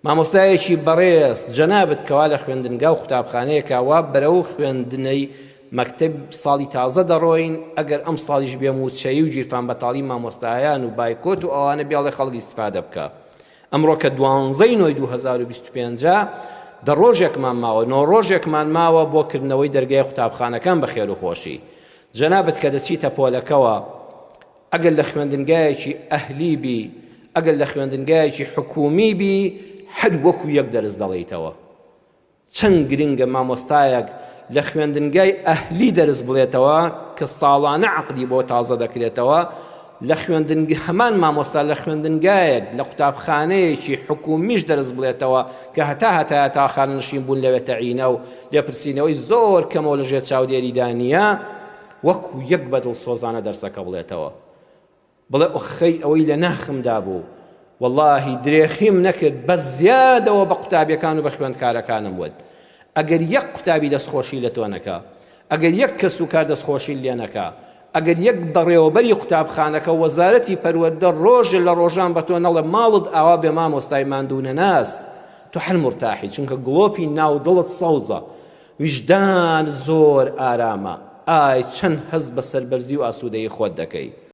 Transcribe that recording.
مامۆستایەکی بەڕێز جەنابت کەوا لە خوێندنگا و قوتابخانەیەکا وا بەرەو خوێندنەی مەکتەب ساڵی تازە دەڕۆین ئەگەر ئەم ساڵیش بێ مووچەیی و گیرفان بەتاڵی مامۆستایان و بایکۆت و ئەوانە بێڵێ خەڵک ئیستفادە بکا ئەمڕۆ کە دوانزەی نۆی 2025 دە ڕۆژێکمان ماوە نۆ ڕۆژێکمان ماوە بۆ کردنەوەی دەرگای قوتابخانەکان بە خێر و خۆشی جەنابت کە دەچیتە پۆلەکەوە ئەگەر لە خوێندنگایەکی ئەهلی بی، ئەگەر لە خوێندنگایەکی حکوومی بی، هەر وەکوو یەک دەرس دەڵێیتەوە. چەند گرنگە مامۆستایەک لە خوێندنگای ئەهلی دەرس بڵێتەوە کە ساڵانە عەقدی بۆ تازە دەکرێتەوە، لە خوێندنگ هەمان مامۆستا لە خوێندنگایەک لە قوتابخانەیەکی حکوومیش دەرس بڵێتەوە کە هەتا هەتایە تا خانەنشین بوون لەوێ تەعینە و لێپرسینەوەی زۆر کەمە و لەژێر چاودێریدا نییە، وەکو یەک بە دڵسۆزانە دەرسەکە بڵێتەوە بڵێ ئۆخەی ئەوەی لە ناخمدا بوو وەڵاهی درێخیم نەکرد بە زیادەوە بە قوتابیەکان و بە خوێندکارەکانم وت ئەگەر یەک قوتابی دەستخۆشی لە تۆ نەکا ئەگەر یەک کەس و کار دەستخۆشی لێ نەکا ئەگەر یەک بەڕێوەبەری قوتابخانەکە وەزارەتی پەروەردە ڕۆژێ لە ڕۆژان بە تۆ نەڵێ ماڵت ئاوا بێ مامۆستای ماندوو نەناس تۆ هەر مورتاحی چونکە گڵۆپی ناو دڵت سەوزە ویژدانت زۆر ئارامە، ئای چەند هەست بە سەربەرزی و ئاسوودەیی خۆت دەکەی.